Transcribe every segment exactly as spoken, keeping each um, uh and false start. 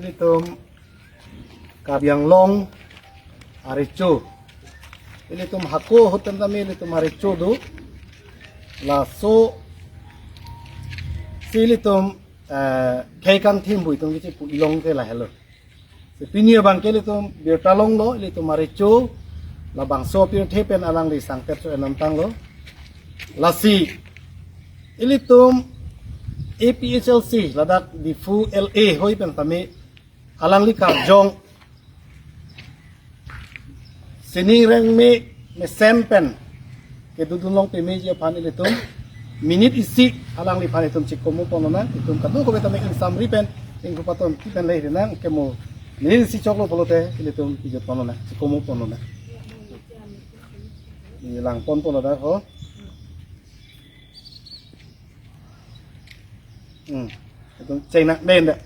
Ilitum Karbi Anglong arecho. Ilitum hako ahut pen tame ilitum arecho do. Laso si ilitum, eh, khei kangthim pu itum kichi pu ilong ke lahelo. Si pini abang ke ilitum birta longlo, ilitum arecho, labangso apirthe pen alangli sangtet cho enam tanglo. Lasi ilitum A P H L C, ladak Diphu L A hoi pen tame alangli karjong sining rengme mesen pen kedodun long pemeji aphan ilitum minute isi alangliphan itum chikomu ponlonang, itum kadokave tame ingsamri pen, ingkupaton ti pen le rinang kemo minute isi choklo pulote ilitum pijut ponlonang, chikomu ponlonang. Ilang pon ponlonang ho. Hmm. Itum chengnang den da.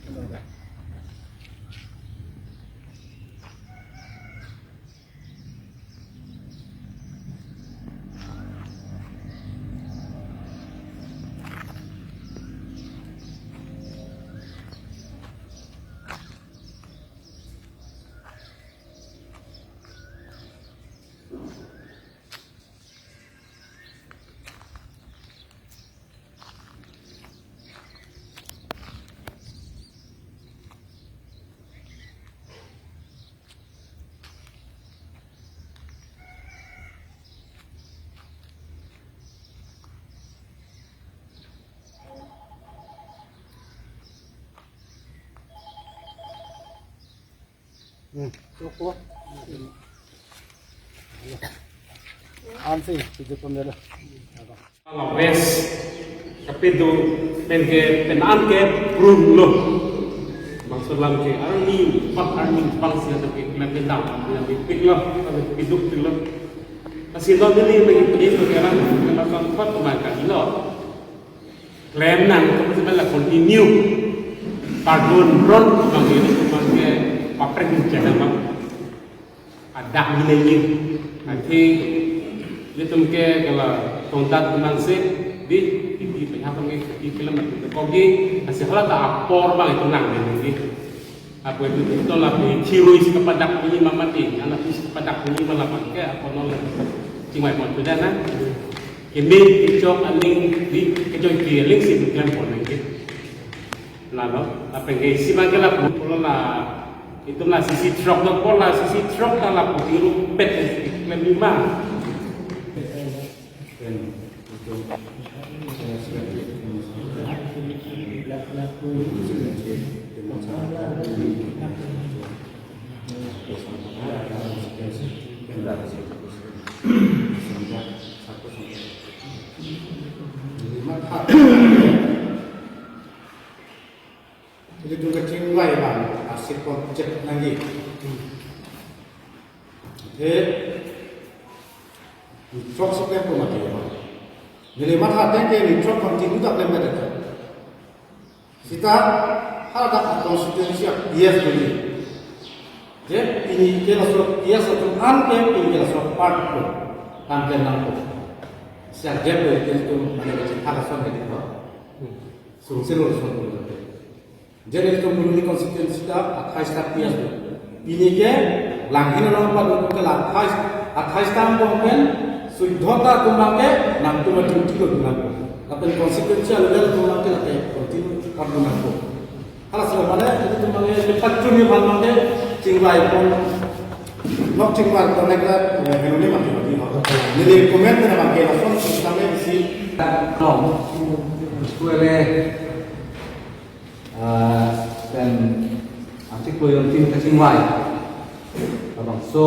Hmm, cukup. Ansi, tujuh puluh. West, kapidu, pen ke, pen an ke, prun lo. Bangso lam ke, arni, empat arni, bangsi ada ke, klem bendang, klem pik lo, klem piduk pik lo. Kasi lo neli, bagi piduk, bagi orang, bagi orang, empat pemain kali lo. Klem nang, itu mesti bela continue. Pardon, ron, bang ini, bang ke, paprek ni channel, bang. Adak ni lagi. Nanti, ini tum ke, kalau kontak teman sih, di, di, di, apa ni, di film itu, kogi, masih hala tak apor, bang, itu nang, di, di. Apo itu, itu lapu chiru isi kepadak ini mama ti, anak isi kepadak ini malam ke, apo nol chingmai pon sudah na. Kami kechok aning di kejoi keliling si klem pon lagi. Lalu, apa yang isi bangke lapu, kalau la, itu la sisi truk dok pon la, sisi truk la lapu tiru pet klem lima. Jadi dua kacing lai bang, asik kok cek lagi. He, ni truk sepen pun mati ya. Neli matha tengke ni truk continue tak lembet aja. Sita, haladak constituency a P S dulu. Je, pini ke laso P S atau an ke, pini ke laso part ko. Kan ke nang ko. Siap je ko, itu mana kecil hal asal ke di ko. Sungsil lo sungsil lo. Jadi itu Muluni constituency ta athais ta P S do. Pini ke langhin along padun ke la athais, athais ta angkong pen suidhota tum abang ke nangtum a duty lo tum abang. Lapen constituency a level tum abang ke lake continue padun nangkong. Hala sila mane itu tum abang ke lepat juni abang ke chingvai pon. Nok chingvai pon lek la, eh, henuni mati mati. Neli comment na abang ke lason sistem isi. No. Suele. Ah, pen antik lo yontin kachingvai. Labangso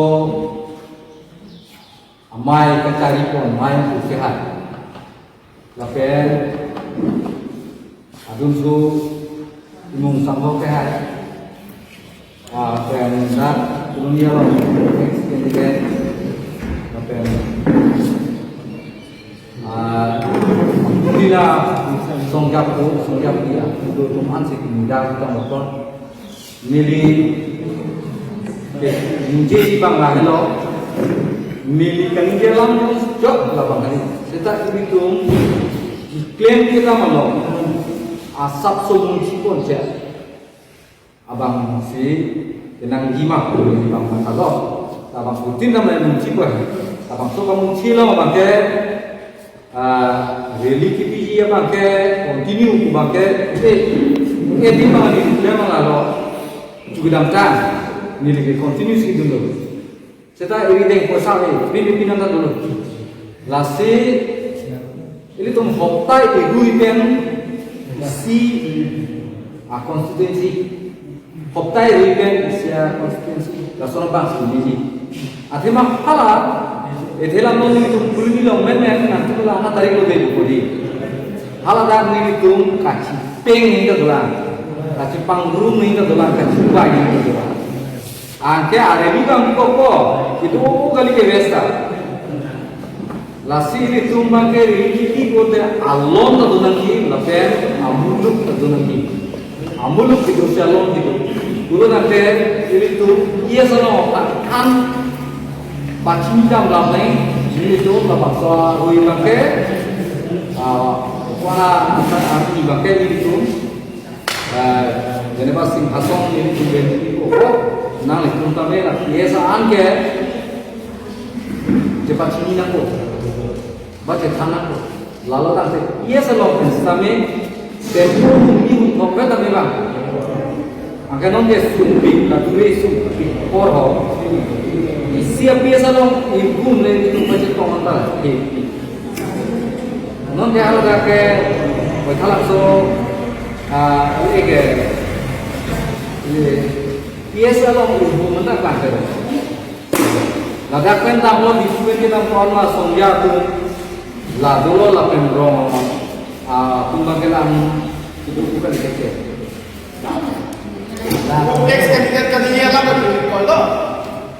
amei kachari pon amei pu kehai. Lapen adun su imung sangho kehai. Ah, pen dak dunia lo, next candidate. Lapen Ah, nila songjap ko, songjap dia, itu tum ansi kinda kita motor. Neli, eh, nje bang lah lo. Neli kan dia lam jok lah bang hari. Seta ilitum, claim kita malo. Asap so munci pon je. Abang si kenangji ma, abang mangkalo. Abang rutin namai mungchi pa. Abangso kamunchi lo abang ke, ah, rally kepiji abang ke continue abang ke, eh, eh, di abang di le abang lalo. Chukidam ta, neli ke continue si dun lo. Seta eri deng poisa le, pini pini nang dolo. Lasi, ilitum hoptai irui pen isi a constituency. Hoptai irui pen isi a constituency. Lason abang sini ji. Athema hala, ethela non ilitum pulini long men men nang tu la ana tarik lo de podi. Hala dak nelitum kachipeng ni ta dolang. Kachipangrum ni ta dolang, kachibai ni ta dolang. Anke aremi bang koko, itu kali ke besta. Lasi ilitum bang ke ri kiti kote alon ta donangji, lapen amuluk ta donangji. Amuluk itu si alon itu. Dulu nanti ilitum iya sana kan pachini dam lam nai, ilitum labangso arui bang ke, ah, wana asa arti bang ke ilitum. Eh, jenepa Singhason nelitum benti ko, nanglitum tame la P S an ke, chepachini nangkok, ba chethan nangkok. Lalo tangte P S along pen sitame, tempo hum ni hum thok pen tame bang. Angke non ke sumpik, la ture sumpik, por ho. Isi a P S along ingkun le nelitum pachetong anta. He. Non ke halo dak ke, oi thalak so, ah, ini ke, ini, P S along ibu mentak lah ke. Ladak pen tanglo di pen ke nang kawan lah songja tu, la dolo lapen rong, ah, tumbang ke nang itu bukan kecil. Ex candidate kani ye alam tu koi do.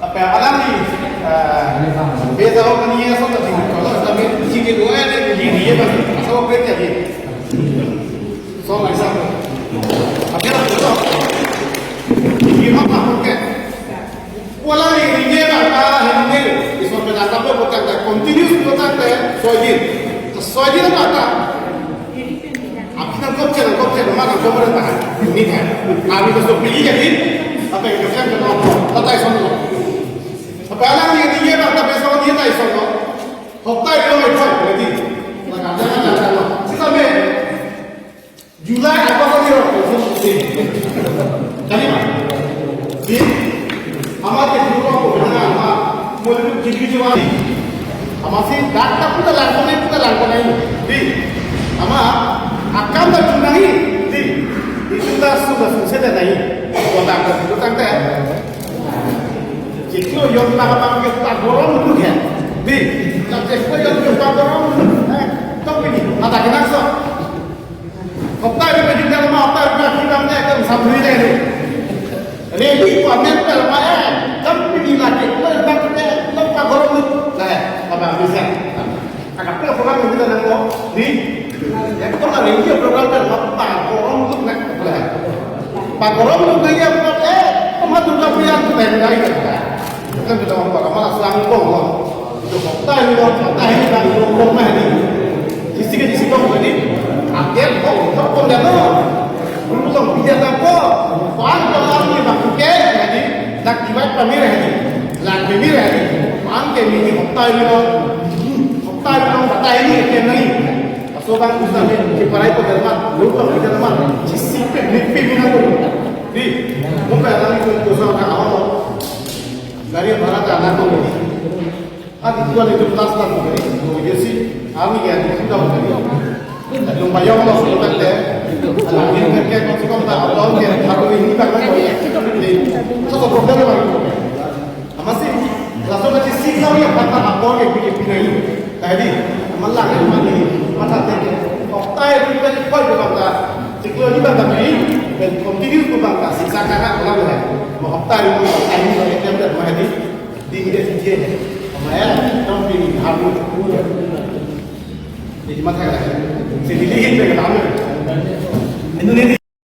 Apa alam ni, eh, beda ho kani ye so tu koi do. Tapi sini dua ni, ni ye bang. So beda ni. So, laisa. Apa alam tu? Ini apa? Oke. Wala ni ringe ba ta hemne, ison pen atap lo botang ta, continuous botang ta, soi din. Ta soi din ba ta. Aphi nangkok che, nangkok che, nama nangkok mo ta. Ini kan. Kami ta so pili jadi. Apa yang kesian ke nangkok. Ta ta ison lo. Apa alam ni ringe ba ta beso ni ta ison lo. Hoptai lo itu lagi. Maka jangan jangan lo. Sita me. July, August ni rok, kosong sih. Kali ma? Di, ama ke dulu ko bina ama, mulai jiji jual. Ama si, dak dak puta langkon ni, puta langkon ni. Di, ama, akam dak juna ni. Di, itu dak sudah sukses dah ni. Kota dak dulu tangte. Jiklo yon dak dak ke tak borom dulu ya. Di, tak jiklo yon ke tak borom dulu. Eh, tapi ni, mata kena so. Hoptai rupiah jumlah lama, hoptai rupiah jumlah lama, ekdom sambil ini. Ready ko amen per apa eh? Company lagi, lo bang eh, lo pagorom lu. Nah, eh, apa bisa? Agak pula program yang kita nangko di, ya, kita nggak ready program per apa pagorom lu nak, apa ya? Pagorom lu kayak apa eh? Kamu tuh nggak punya tuh dari dari kan? Kan kita mau apa? Malah selangkong lo. Itu hoptai lo, hoptai ini kan lo lo mah ini. Isi ke isi kong ini. Akhir kong, kong kong dia lo. Belum kong dia tak kong. Pan kong kami bang ke ini. Nak divide pamir ini. Lang pamir ini. Pan ke ini hoptai lo. Hoptai lo, hoptai ini ke ini. Aso bang usaha ni, kiparai ko dermat, lo kong dia dermat. Isi ke nipi mina ko. Di, mungkin ada ni ko usaha ka awal. Gari bhara ka anak ko. Adi tuan itu kelas tan ko, ko jesi, ami ya itu kita ko. Lumayan lo, sudah deh. Anak ini kan kayak kau suka tak, kau kayak baru ini kan, kan, jadi, so, so, problem apa? Ama si, laso kati si kau ya, pata apor ke bikin pinai. Tadi, malang ya, mani, mata teke. Hoptai itu kan koi ko bangka, jiklo ni bangka ni, dan continue ko bangka, siksa kana ulang ya. Mau hoptai itu, hoptai ini, hoptai ini, hoptai ini, di dia sih dia. Ama ya, kau pilih, haru. Jadi mata ya. Sini dikit, kamu. Indonesia.